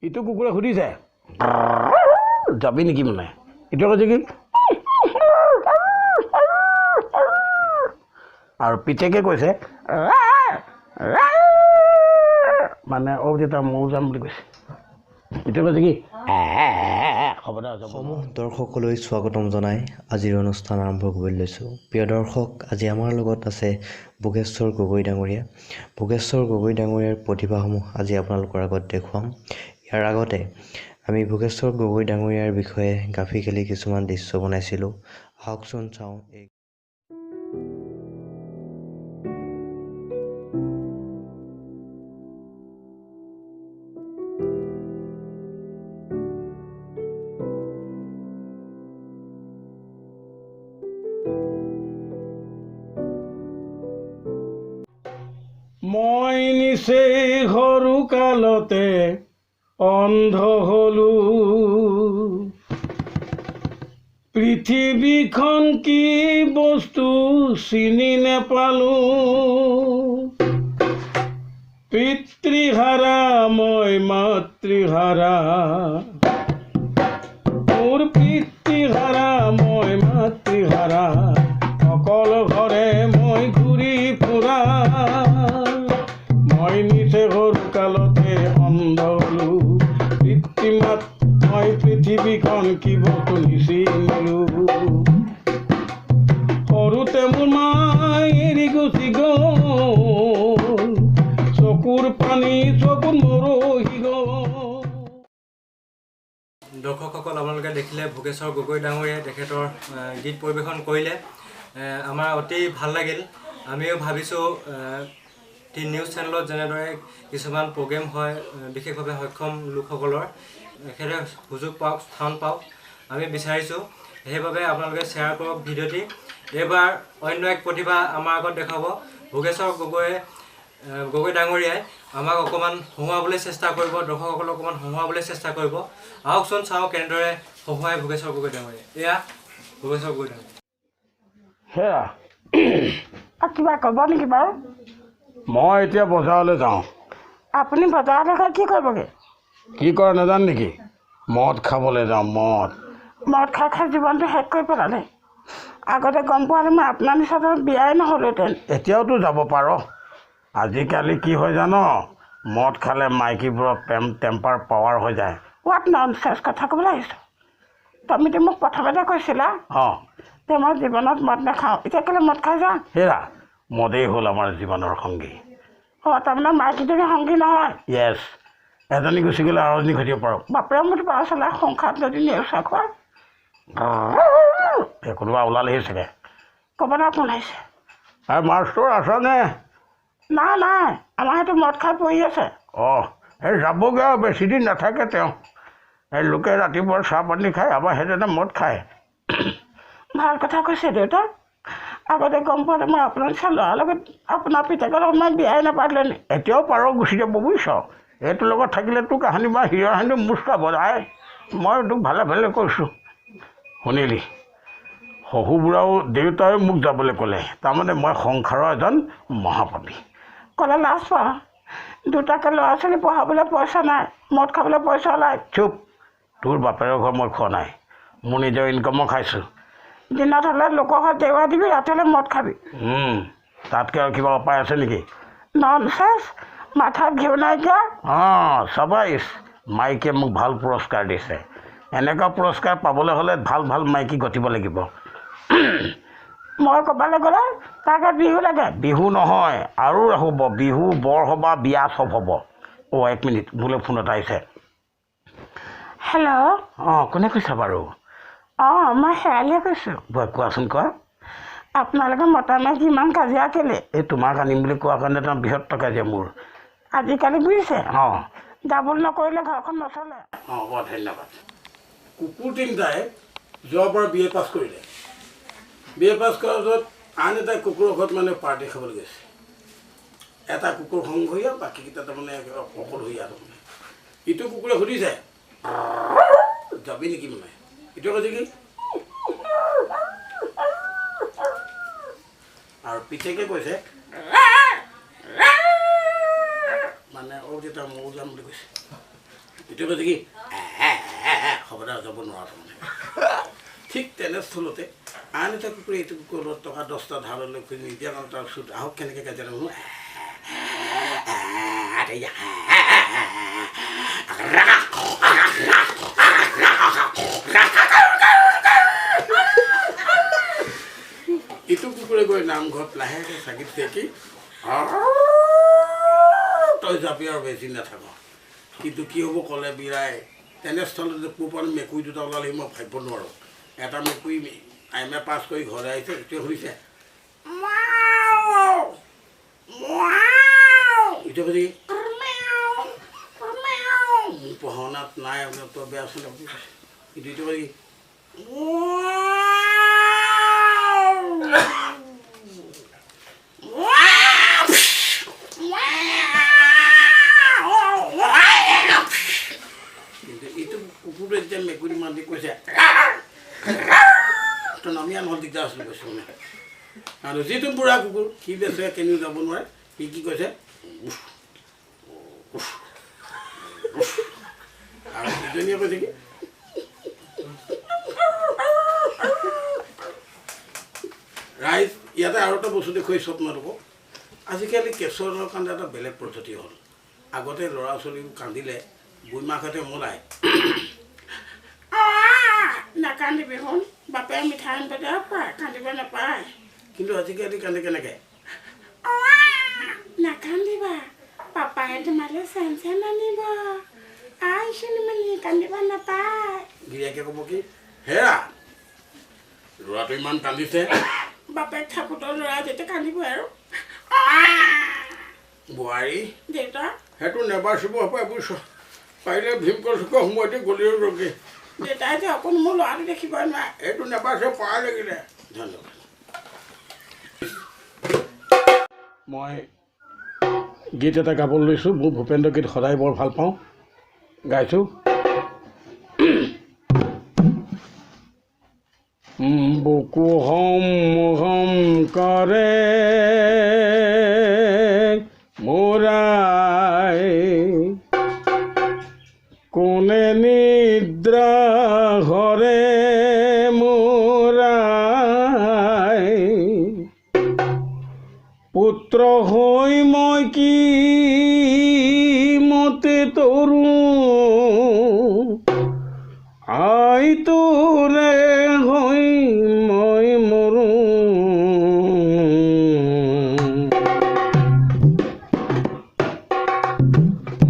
ইটো কুকুৰে সুধিছে যাবি নেকি, মানে ইটো কৈছে কি, আৰু পিতেকে কৈছে মানে অ' দেউতা ময়ো যাম বুলি কৈছে। ইটো কৈছে কি, সমূহ দৰ্শকলৈ স্বাগতম জনাই আজিৰ অনুষ্ঠান আৰম্ভ কৰিবলৈ লৈছোঁ। প্ৰিয় দৰ্শক, আজি আমাৰ লগত আছে ভোগেশ্বৰ গগৈ ডাঙৰীয়া। ভোগেশ্বৰ গগৈ ডাঙৰীয়াৰ প্ৰতিভাসমূহ আজি আপোনালোকৰ আগত দেখুৱাম। ইয়াৰ আগতে আমি ভোগেশ্বৰ গগৈ ডাঙৰীয়াৰ বিষয়ে গ্ৰাফিকেলি কিছুমান দৃশ্য বনাইছিলোঁ। আহকচোন চাওঁ। এই মই নিচেই সৰু কালতে অন্ধ হলো, পৃথিৱীখন কি বস্তু চিনি নেপালো, পিতৃহাৰা মই মাতৃহাৰা, মোৰ পিতৃহাৰা মই মাতৃহাৰা, অকল ঘৰে মই ঘূৰি ফুৰা, মই নিচে সৰু কালতে অন্ধ হলো, পিতৃমাত মই পৃথিৱীখন কি বস্তু নিচিনিলো, সৰুতে মোৰ মাই এৰি গুচি গ'ল, চকুৰ পানী চকুত মৰহি গ'ল। দৰ্শকসকল, আপোনালোকে দেখিলে ভোগেশ্বৰ গগৈ ডাঙৰীয়াই তেখেতৰ গীত পৰিৱেশন কৰিলে। আমাৰ অতি ভাল লাগিল। আমিও ভাবিছোঁ নিউজ চেনেলত যেনেদৰে কিছুমান প্ৰগ্ৰেম হয় বিশেষভাৱে সক্ষম লোকসকলৰ, তেখেতে সুযোগ পাওক, স্থান পাওক, আমি বিচাৰিছোঁ। সেইবাবে আপোনালোকে শ্বেয়াৰ কৰক ভিডিঅ'টি। এইবাৰ অন্য এক প্ৰতিভা আমাৰ আগত দেখাব। ভোগেশ্বৰ গগৈ ডাঙৰীয়াই আমাক অকণমান হহুৱাবলৈ চেষ্টা কৰিব, দৰ্শকসকলক অকণমান হহুৱাবলৈ চেষ্টা কৰিব। আহকচোন চাওঁ কেনেদৰে হহুৱাই ভোগেশ্বৰ গগৈ ডাঙৰীয়াই। এয়া ভোগেশ্বৰ গগৈ ডাঙৰীয়া। সেয়া কিবা ক'ব নেকি বাৰু? মই এতিয়া বজাৰলৈ যাওঁ। আপুনি বজাৰলৈ গৈ কি কৰিবগৈ? কি কৰে নাজান নেকি? মদ খাবলৈ যাওঁ। মদ মদ খাই খাই জীৱনটো শেষ কৰি পেলালে। আগতে গম পোৱা হ'লে মই আপোনাৰ নিচিনা বিয়াই নহ'লোহেঁতেন। এতিয়াওতো যাব পাৰ। আজিকালি কি হয় জান, মদ খালে মাইকীবোৰৰ টেম্পাৰ পাৱাৰ হৈ যায়। What nonsense কথা ক'বলৈ আহিছোঁ। তুমিতো মোক প্ৰথমতে কৈছিলা অঁ যে মই জীৱনত মদ নাখাওঁ, এতিয়া কেলৈ মদ খাই যাওঁ? হেৰা, মদেই হ'ল আমাৰ জীৱনৰ সংগী। অঁ, তাৰমানে মাইকীজনী সংগী নহয়? য়েছ, এজনী গুচি গ'লে আৰু এজনী ঘটিব পাৰোঁ। বাপৰে, মোৰতো পাৰ চলাই সংসাৰত যদি নেওচা খোৱা। এই কোনোবা ওলালেহি চাগে। ক'বলৈ কোন আহিছে? এই মাষ্টৰ আছনে? নাই নাই, আমাৰ সেইটো মদ খাই পৰি আছে। অঁ, এই যাবগৈ আৰু, বেছিদিন নাথাকে তেওঁ। এই লোকে ৰাতিপুৱা চাহ পানী খায়, আমাৰ সেইজনে মদ খায়। ভাল কথা কৈছে দেউতা। আগতে গম পোৱা মই আপোনাৰ নিচিনা ল'ৰাৰ লগত, আপোনাৰ পিতেকৰ লগত মই বিয়াই নাপাতিলোঁ নি। এতিয়াও পাৰ গুচি যাব বুজিছ। এইটোৰ লগত থাকিলে তোৰ কাহানি বা হিৰহানি মোচকা বজাই। মই তোক ভালে ভালে কৈছোঁ। শুনিলি, শহু বুঢ়াও দেউতাইও মোক যাবলৈ ক'লে। তাৰমানে মই সংসাৰৰ এজন মহাপাপী। ক'লে লাজ পাওঁ, দুটাকে ল'ৰা ছোৱালী পঢ়াবলৈ পইচা নাই, মদ খাবলৈ পইচা ওলায়। চুপ, তোৰ বাপেৰৰ ঘৰ মই খোৱা নাই, মোৰ নিজৰ ইনকামো খাইছোঁ। দিনত হ'লে লোকৰ ঘৰত জেওৰা দিবি, ৰাতি হ'লে মদ খাবি। তাতকৈ আৰু কিবা উপায় আছে নেকি? ননচেন্স, মাথাত ঘিউ নাইকিয়া। অঁ, চাবাইছ, মাইকীয়ে মোক ভাল পুৰস্কাৰ দিছে। এনেকুৱা পুৰস্কাৰ পাবলৈ হ'লে ভাল ভাল মাইকী গটিব লাগিব। মই ক'ৰবালৈ গ'লে তাৰ গাত বিহু লাগে। বিহু নহয় আৰু হ'ব, বিহু, বৰসভা, বিয়া চব হ'ব। অ' এক মিনিট, মোলৈ ফোন এটা আহিছে। হেল্ল'। অঁ, কোনে কৈছা বাৰু? অঁ, মই শেৱালিয়ে কৈছোঁ। কোৱাচোন কোৱা। আপোনালোকে মতা মাইকী ইমান কাজিয়া কেলৈ? এই তোমাক আনিম বুলি কোৱাৰ কাৰণে তেওঁ বৃহৎ কাজিয়া মোৰ। আজিকালি বুজিছে, অঁ, ডাবল নকৰিলে ঘৰখন নচলে। অঁ, বৰ ধন্যবাদ। কুকুৰ তিনিটাই যোৱাবাৰ বি এ পাছ কৰিলে। বি এ পাছ কৰাৰ পিছত আন এটা কুকুৰৰ ঘৰত মানে পাৰ্টি খাবলৈ গৈছে। এটা কুকুৰ সংঘৰীয়া, বাকীকেইটা তাৰমানে অকলশৰীয়া। তাৰমানে ইটো কুকুৰে সুধিছে যাবি নেকি, মানে ইটো কৈছে কি, আৰু পিতেকে কৈছে মানে অ' দেউতা ময়ো যাম বুলি কৈছে। এইটো কৈছে কি খবৰদাৰ যাব নোৱাৰা তাৰমানে। ঠিক তেনেস্থলতে আন এটা কুকুৰে এইটো কুকুৰৰ টকা 10টা ধাৰলৈ খুজি নিদিয়া কাৰণে তাৰ চুট আহক কেনেকৈ কাজিয়া শুনো। ইটো কুকুৰে গৈ নামঘৰত লাহেকৈ চাকিত চেকি তই যাবি আৰু বেছি নাথাক। কিন্তু কি হ'ব ক'লে বিৰাই, তেনেস্থলতে ক'ৰপৰা মেকুৰী দুটা ওলালেহি মই ভাবিব নোৱাৰোঁ। এটা মেকুৰী এম এ পাছ কৰি ঘৰলৈ আহিছে, এইটোৱে সুধিছে এইটোৱে কৈছে কি মোৰ পঢ়া শুনাত নাই, তই বেয়া আছিলে বুলি কৈছে। কিন্তু এইটো কৈছে কি কিন্তু এইটো কুকুৰটোৱে যেতিয়া মেকুৰী মাতি কৈছে তই নামিয়া নহ'ল দিগদাৰ আছিলে কৈছে মানে। আৰু যিটো বুঢ়া কুকুৰ সি বেচেৰা কেনিও যাব নোৱাৰে, সি কি কৈছে আৰু ইজনীয়ে কৈছে কি ৰাইজ। ইয়াতে আৰু এটা বস্তু দেখুৱাইছোঁ আপোনালোকক, আজিকালি কেঁচুৱাৰ কাৰণে এটা বেলেগ পদ্ধতি হ'ল। আগতে ল'ৰা ছোৱালীবোৰ কান্দিলে বুঢ়ী মাকহঁতে মলাই নাকান্দিবি শুন, বাপে মিঠাই আনিব পায়, কান্দিব নাপায়। কিন্তু আজিকালি কান্দে কেনেকৈ, নাকান্দিবা পাপাই তোমালৈ চেন চেন আনিব, আই চিনিমণি কান্দিব নাপায়। গিৰিয়েকে ক'ব কি হেৰা ল'ৰাটো ইমান কান্দিছে, বাপেক থাকোঁতে ল'ৰা যেতিয়া কান্দিব আৰু। বোৱাৰী দেউতা সেইটো নেবাচিব পাই বুজিছ, পাৰিলে ভীমকল চুকৰ সোমোৱাই গলিও ৰগে। দেউতাই যে অকণ মোৰ ল'ৰাটো দেখিব নোৱাৰে, এইটো নেবাচিব পাৰ লাগিলে। ধন্যবাদ। মই গীত এটা গাবলৈ লৈছোঁ, মোৰ ভূপেন্দ্ৰ গীত সদায় বৰ ভাল পাওঁ, গাইছোঁ। বুকু হম হম কৰে মোৰাই, কোনে নিদ্ৰা হৰে মোৰাই, পুত্ৰ হৈ মই কি মতে তৰু, I তোৰে হৈ মই মৰো।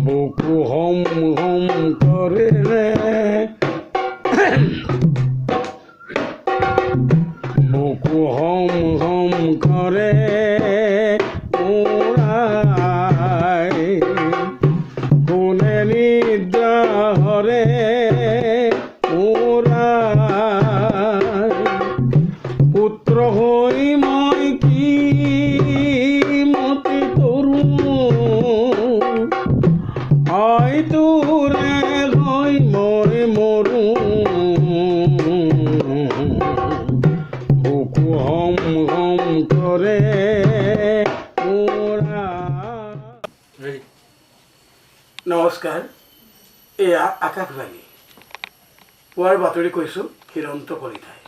বুকু হম হম কৰে, বুকু হম হম কৰে মোৰাই, কোনে নিদ্ৰা হৰে মোৰাই, পুত্ৰ হৈ মই কি মতে তৰু, I তোৰে হৈ মই মৰো। বুকু হম হম কৰে মোৰা। নমস্কাৰ, এয়া আকাশবাণী। পুৱাৰ বাতৰি কৈছোঁ হিৰন্ত কলিতাই।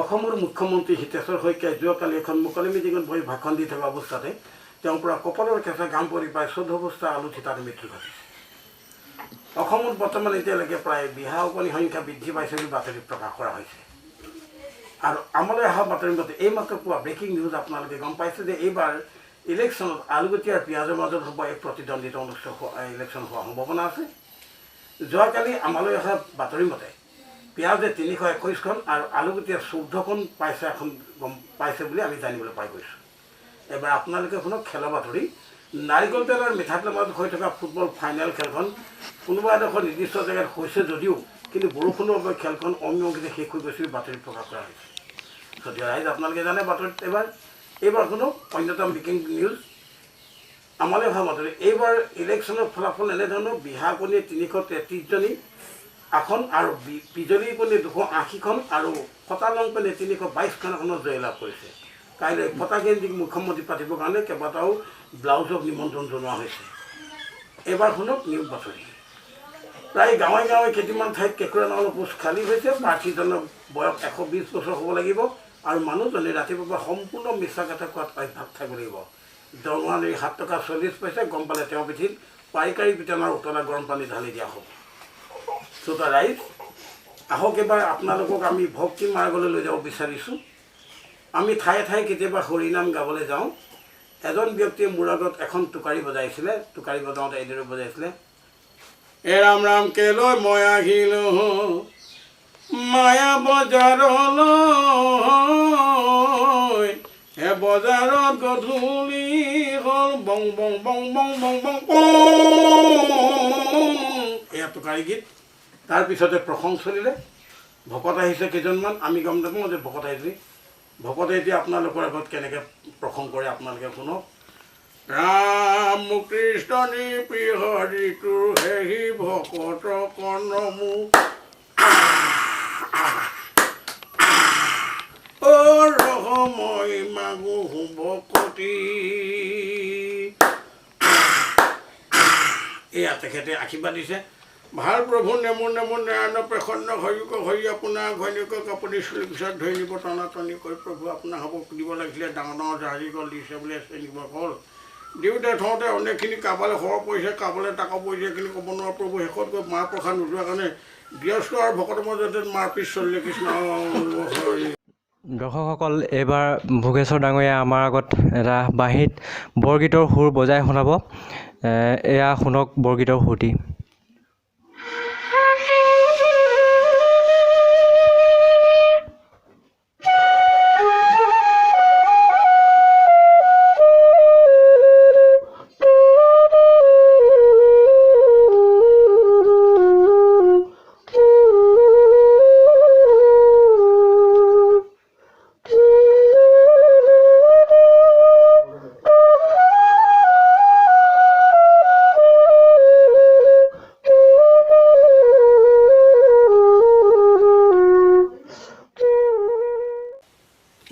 অসমৰ মুখ্যমন্ত্ৰী হিতেশ্বৰ শইকীয়াই যোৱাকালি এখন মুকলি মিটিঙত বহি ভাষণ দি থকা অৱস্থাতে তেওঁৰ পৰা কপালৰ কেঁচা ঘাম পৰি প্ৰায় 14 বস্তা আলু থিতাতে মৃত্যু ঘটিছে। অসমত বৰ্তমান এতিয়ালৈকে প্ৰায় বিহা ওকণিৰ সংখ্যা বৃদ্ধি পাইছে বুলি বাতৰিত প্ৰকাশ কৰা হৈছে। আৰু আমালৈ অহা বাতৰি মতে এইমাত্ৰ পোৱা ব্ৰেকিং নিউজ আপোনালোকে গম পাইছে যে এইবাৰ ইলেকশ্যনত আলুগুটি আৰু পিঁয়াজৰ মাজত হ'ব এক প্ৰতিদ্বন্দ্বিতা অনুষ্ঠিত হোৱা ইলেকশ্যন হোৱাৰ সম্ভাৱনা আছে। যোৱাকালি আমালৈ অহা বাতৰি মতে পিঁয়াজে 321খন আৰু আলুগুটিয়ে 14খন পাইছে এখন গম পাইছে বুলি আমি জানিবলৈ পাই গৈছোঁ। এবাৰ আপোনালোকে শুনক খেলৰ বাতৰি। নাৰিকল তেল আৰু মিঠাতেলৰ মাজত হৈ থকা ফুটবল ফাইনেল খেলখন কোনোবা এডোখৰ নিৰ্দিষ্ট জেগাত হৈছে যদিও কিন্তু বৰষুণৰ বাবে খেলখন অমীমাংসিত শেষ হৈ গৈছে বুলি বাতৰিত প্ৰকাশ কৰা হৈছে। যদিও ৰাইজ আপোনালোকে জানে বাতৰিত এইবাৰ শুনক অন্যতম ব্ৰেকিং নিউজ। আমালৈ অহা বাতৰি, এইবাৰ ইলেকশ্যনৰ ফলাফল এনেধৰণৰ: বিহাকণীয়ে 333জনী আসন আৰু বিজনীকণীয়ে 280খন আৰু ফটালংপেনে 322খন আসনত জয়লাভ কৰিছে। কাইলৈ ফটাকেন্দ্ৰিক মুখ্যমন্ত্ৰী পাতিবৰ কাৰণে কেইবাটাও ব্লাউজক নিমন্ত্ৰণ জনোৱা হৈছে। এইবাৰ শুনক নিউজ বাতৰি। প্ৰায় গাঁৱে গাঁৱে কেইটামান ঠাইত কেঁকুৰা নামৰ পোষ্ট খালী হৈছে। প্ৰাৰ্থীজনৰ বয়স 120 বছৰ হ'ব লাগিব আৰু মানুহজনে ৰাতিপুৱাৰ পৰা সম্পূৰ্ণ মিছা কথা কোৱাত অভ্যাস থাকিব লাগিব। দৰমহা 7 টকা 40 পইচা, গম পালে তেওঁ পিঠিত পাইকাৰী বিতৰণৰ উতলা গৰম পানী ঢালি দিয়া হ'ব। শ্ৰোতা ৰাইজ, আহক এবাৰ আপোনালোকক আমি ভক্তি মাৰ্গলৈ লৈ যাব বিচাৰিছোঁ। আমি ঠায়ে ঠায়ে কেতিয়াবা হৰিনাম গাবলৈ যাওঁ। এজন ব্যক্তিয়ে মোৰ আগত এখন টোকাৰী বজাইছিলে। টোকাৰী বজাওঁতে এইদৰে বজাইছিলে, এ ৰাম ৰাম কেলৈ মই আহিলোঁ মায়া বজাৰলৈ, হে বজাৰত গধূলি হ'ল বং বং বং বং বং বং বং। এয়া টোকাৰী গীত। তাৰপিছতে প্ৰসংগ চলিলে। ভকত আহিছে কেইজনমান, আমি গম নাপাওঁ যে ভকত আহিছে। ভকতে এতিয়া আপোনালোকৰ আগত কেনেকৈ প্ৰসংগ কৰে আপোনালোকে শুনক। ৰাম কৃষ্ণ হৰি তোৰ হেহি ভকত কৰ্ণমু, অ ৰহময় মাগো ভকতি। এয়া তেখেতে আশীৰ্বাদ দিছে। ভাল প্ৰভু নেমু নেমু নাৰায়ণ প্ৰসন্ন হৰিক হৰি আপোনাৰ ঘৈণীয়েকক আপুনি চুলি পিছত ধৰি নিব টনা টনি কৰি প্ৰভু আপোনাৰ হ'ব দিব লাগিছিলে। ডাঙৰ ডাঙৰ জাহাজী কল দিছে বোলে চেনিব কল দিওঁতে থওঁতে অনেকখিনি কাৰোবালৈ সৰ পৰিছে, কাৰোবালৈ টকা পৰিছে, এইখিনি ক'ব নোৱাৰোঁ প্ৰভু। শেষত গৈ মাহ প্ৰসাদ নোযোৱাৰ কাৰণে গৃহস্থ আৰু ভকতৰ মাজতে মাৰপিট চলিলে। কৃষ্ণ হৰি। দৰ্শকসকল, এইবাৰ ভোগেশ্বৰ ডাঙৰীয়া আমাৰ আগত এটা বাঁহীত বৰগীতৰ সুৰ বজাই শুনাব। এয়া শুনক বৰগীতৰ সুৰটি।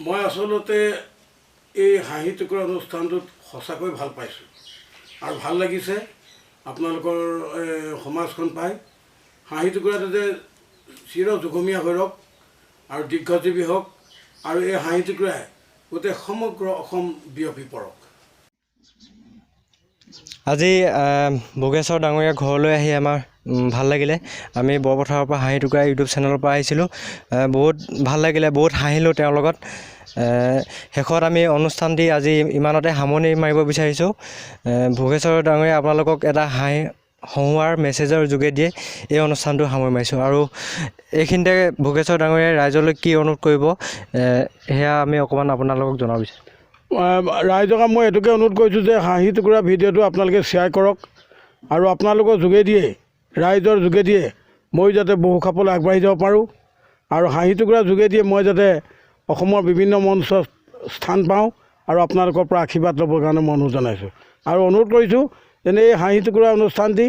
মই আচলতে এই হাঁহি টুকুৰা অনুষ্ঠানটোত সঁচাকৈ ভাল পাইছোঁ আৰু ভাল লাগিছে আপোনালোকৰ সমাজখন পাই। হাঁহি টুকুৰাটো যে চিৰ যুগমীয়া হৈ ৰওক আৰু দীৰ্ঘজীৱী হওক আৰু এই হাঁহি টুকুৰাই গোটেই সমগ্ৰ অসম বিয়পি পৰক। আজি ভোগেশ্বৰ ডাঙৰীয়া ঘৰলৈ আহি আমাৰ ভাল লাগিলে। আমি বৰপথাৰৰ পৰা হাঁহি টুকুৰা ইউটিউব চেনেলৰ পৰা আহিছিলোঁ। বহুত ভাল লাগিলে, বহুত হাঁহিলোঁ তেওঁৰ লগত। শেষত আমি অনুষ্ঠানটি আজি ইমানতে সামৰণি মাৰিব বিচাৰিছোঁ। ভোগেশ্বৰ ডাঙৰীয়া আপোনালোকক এটা হাঁহি হহুৱাৰ মেছেজৰ যোগেদিয়ে এই অনুষ্ঠানটো সামৰণি মাৰিছোঁ। আৰু এইখিনিতে ভোগেশ্বৰ ডাঙৰীয়াই ৰাইজলৈ কি অনুৰোধ কৰিব সেয়া আমি অকণমান আপোনালোকক জনাব বিচাৰিছোঁ। ৰাইজক মই এইটোকে অনুৰোধ কৰিছোঁ যে হাঁহি টুকুৰা ভিডিঅ'টো আপোনালোকে শ্বেয়াৰ কৰক আৰু আপোনালোকৰ যোগেদিয়ে, ৰাইজৰ যোগেদিয়ে মই যাতে বহু খাপলৈ আগবাঢ়ি যাব পাৰোঁ আৰু হাঁহি টুকুৰা যোগেদিয়ে মই যাতে অসমৰ বিভিন্ন মঞ্চত স্থান পাওঁ আৰু আপোনালোকৰ পৰা আশীৰ্বাদ ল'বৰ কাৰণে মই অনুৰোধ জনাইছোঁ আৰু অনুৰোধ কৰিছোঁ যেনে এই হাঁহি টুকুৰা অনুষ্ঠানটি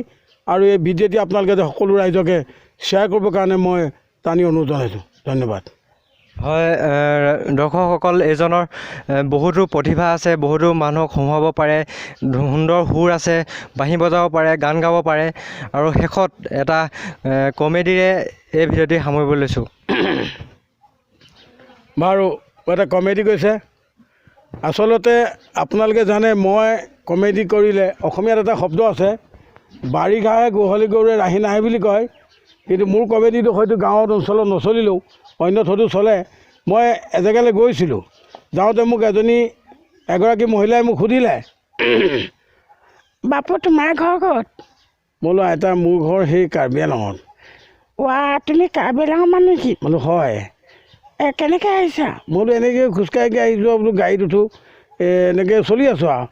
আৰু এই ভিডিঅ'টি আপোনালোকে সকলো ৰাইজকে শ্বেয়াৰ কৰিবৰ কাৰণে মই টানি অনুৰোধ জনাইছোঁ। ধন্যবাদ। হয় দৰ্শকসকল, এইজনৰ বহুতো প্ৰতিভা আছে, বহুতো মানুহক হহুৱাব পাৰে, সুন্দৰ সুৰ আছে, বাঁহী বজাব পাৰে, গান গাব পাৰে। আৰু শেষত এটা কমেডিৰে এই ভিডিঅ'টি সামৰিব লৈছোঁ। বাৰু এটা কমেডি কৈছে। আচলতে আপোনালোকে জানে মই কমেডি কৰিলে অসমীয়াত এটা শব্দ আছে, বাৰী ঘাঁহে গোহালি গৰুৱে ৰাহি নাহে বুলি কয়। কিন্তু মোৰ কমেডিটো হয়তো গাঁৱত অঞ্চলত নচলিলেও অন্যত হয়তো চলে। মই এজেগালৈ গৈছিলোঁ, যাওঁতে মোক এগৰাকী মহিলাই মোক সুধিলে, বাপু তোমাৰ ঘৰ ক'ত? মই বোলো আইতা মোৰ ঘৰ সেই কাৰ্বি আংলঙত। ৱা, তুমি কাৰ্বি আংলঙৰ মানুহ নেকি? বোলো হয়। কেনেকৈ আহিছা? মই বোলো এনেকৈ খোজকাঢ়ি আহিছোঁ, বোলো গাড়ীত উঠোঁ, এনেকৈ চলি আছোঁ আৰু।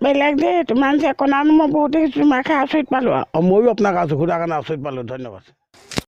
বেলেগ দেই, তোমাৰ যে কণানো মই বহুত দেখিছোঁ, তোমাক আচৰিত পালোঁ আৰু। ময়ো আপোনাক আছোঁ সোধাৰ কাৰণে আচৰিত পালোঁ। ধন্যবাদ।